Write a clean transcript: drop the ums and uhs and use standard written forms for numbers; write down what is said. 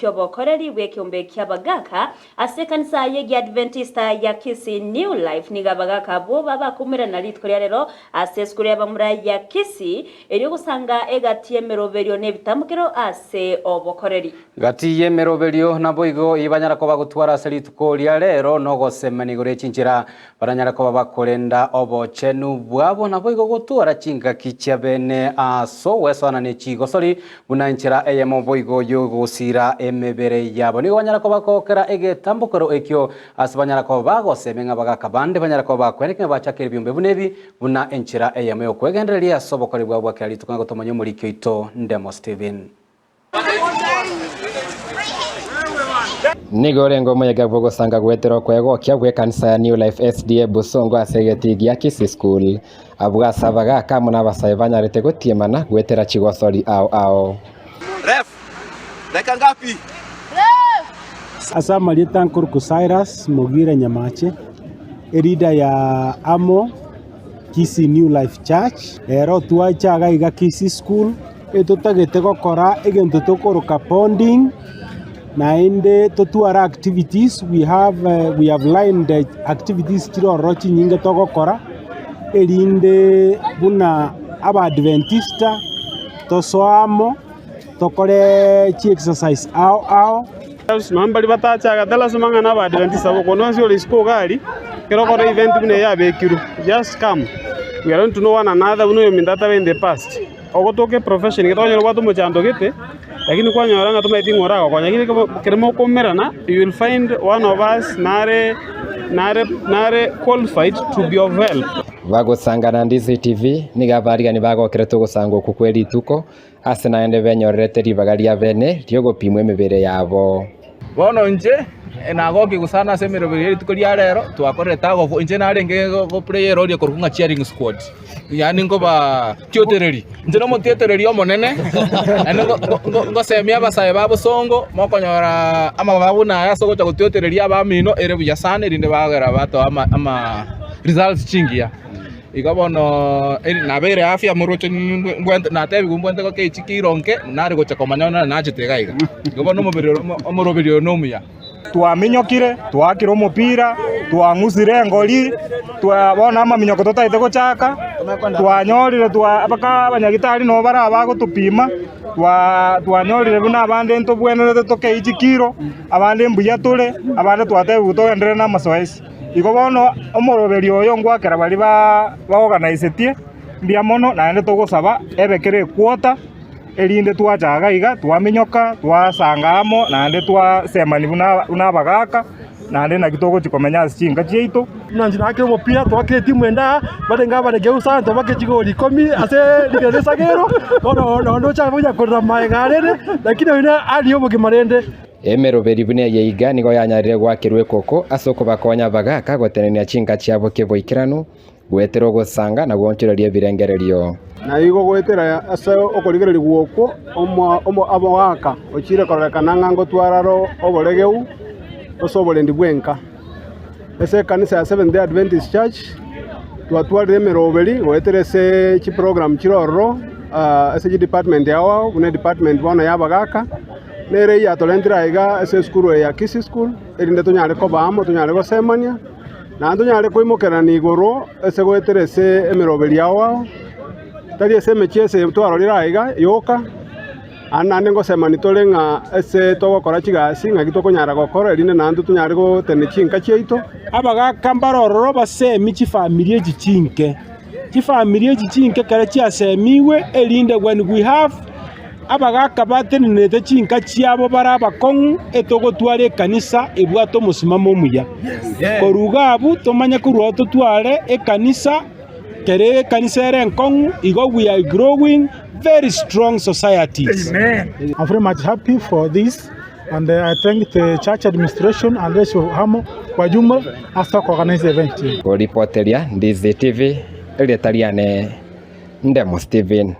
ki'obokoreri bw'ekeombe ki'abagaaka ase ekanisa y'Egiadventista ya Kisii New Life. Nigo abagaaka abwo babakumerana rituko ria rero ase esukuru y'abamura ya Kisii, erio gosanga egati y'emeroberio na ebitambokero ase obokoreri. Gati y'emeroberio naboigo eyibanyara koba gotwara ase rituko ria rero nogosemania igoro ye chinchera Baranyare koba bakorenda obochenu bwabo, naboigo gotwara chingaki chiabene as'ogwesoana ne chigosori, buna enchera eyemo boigo y'ogosiira emebere yabo. Nigo banyare koba bakogokera egetambokero ekio ase banyare koba bagosemia ng'a abagaka bande banyare koba bakweneka ng'a bachakire ebiombe buna ebi, buna enchera eyemo y'okwegendereria as'obokori bwabo bwa kera rituko ng'a gotomanya omoriki oito Ndemo Stephen. Nigo orenge omoyega bw'ogosanga goetera okwegokia gw'ekanisa ya New Life SDA Bosongo ase egetii gia Kisii School, abwo ase abagaaka amo n'abasae banyarete gotiemana goetera chigosori ao ao. Ref, dakika ngapi? Ase amarieta nkorokwa Cyrus Mogire Nyamache, eleader ya Amo Kisii New Life Church, ero twacha iga iga Kisii School. Etotagete gokora egento tokoroka bonding, naende totware activities, we have we have lined activities chire ororo chinyinge togokora, erinde buna abadventista tosoe amo, tokore chiexercise ao ao. Nonya mbaria batachagete lasima ng'a nabadventista boka, onde onsi ore isiko iga aria, ekero okora event buna eye yabekirwe, just come, we are going to know one another buna oyominto atabe in the past. Ogotoka eprofession gete okonyora obwate omochando gete, lakini kwanyora ng'a tomaeti ng'a oragokonya. Lakini ekero ekero mokoumerana, you will find one of us nare nare nare qualified to be of help. Bagosanga na Ndizi TV, nigo abaarigani bagokerete ogosanga okwo kwe rituko, ase naende benyorerete ribaga ria bene ri'ogopimwa emebere yabo. Bono inche nagokia sana ase emeroberi ye rituko ria rero, twakorire tug of war, inche narenge go play erori ekorokwa ng'a cheering squad, yaani nkoba tiotereri, inche na omotiotereri omonene, naende ngosemia abasae ba bosongo, mokonyora amababa buna aya ase ogocha gotiotereria abamino ere buya sana erinde bagera batoa ama ama results chingiya. Igo bono nabeire afya moroche natebigwe mbwente gokia chikiro nke, nare gocha komanya onye nachete iga iga. Igo bono omobere omoroberi oyo nomuya. Twaminyokire, twaakire omopira, twang'usire engori, twa bono amaminyoko totagete gochaka, twanyorire twa mpaka abanyagitari nabo bare aba bagotopima, twa twanyorire buna abande ntobwenerete tokei chikiro, abande mbuya tore, abande twatebigwe togenderere na amasoesi. Igo bono omoroberi oyo ngwakera baria baorganisetie mbuya mono, naende togosaba ebe kera equarter, erinde twacha iga iga twaminyoka, twasanga amo, naende twasemani buna buna abagaka, naende naki togochia komenya ase chinka chiaito. Buna inche naakire omopira, twakire etimu ende aa, barenge abaregeu sana twabakire chigoli ikomi ase rigena ria Sagero, bono nonye ochake konya korera magega arende, lakini oyio aria obogima rende. Emeroberi buna eye iga nigo yanyarire goakerwa ekoko ase okobakonya abagaaka gotenenia chinka chiabo keboikeranu, goetera ogosanga na goonchoreria ebirengererio. Na igo goetera ase okorigererigwa okwo omogaka ochire kororekana ng'a ngotwara are oboregeu ase oborendi bw'enka. Ase ekanisa ya Seventh Day Adventist Church twatwarire emeroberi goetera ase chiprogram chire ororo ase chidepartment ao ao buna edepartment bono ya abagaka. Nere eyatorentire aiga ase esukuru eye ya Kisii School, erinde tonyare koba amo, tonyare gosemania, naende tonyare koimokererania igoro ase goetera ase emeroberi yao ao, tari ase emechie ase twarorire aiga yoka, naende naende ngosemania tore ng'a ase togokora chigasi ng'aki tokonyara gokora erinde naende tonyare gotenenia chinka chiaito. Abagaaka mbare ororo basemi chifamiri echi chinke, chifamiri echi chinke ekero chiasemiwe erinde when we have Abagaaka batenenerete chinka chiabo bare abakong'u, etogotwara ekanisa ebwate omosimamo omuya. Korwa iga abwo tomanye korwa oo totware ekanisa, kere ekanisa ere enkong'u, igo we are growing very strong societies. I'm very much happy for this and I thank the church administration and those of Hamo kwa jumla ase okoorganize event eye. Koripoteria Ndizi TV, erieta riane Ndemo Stephen.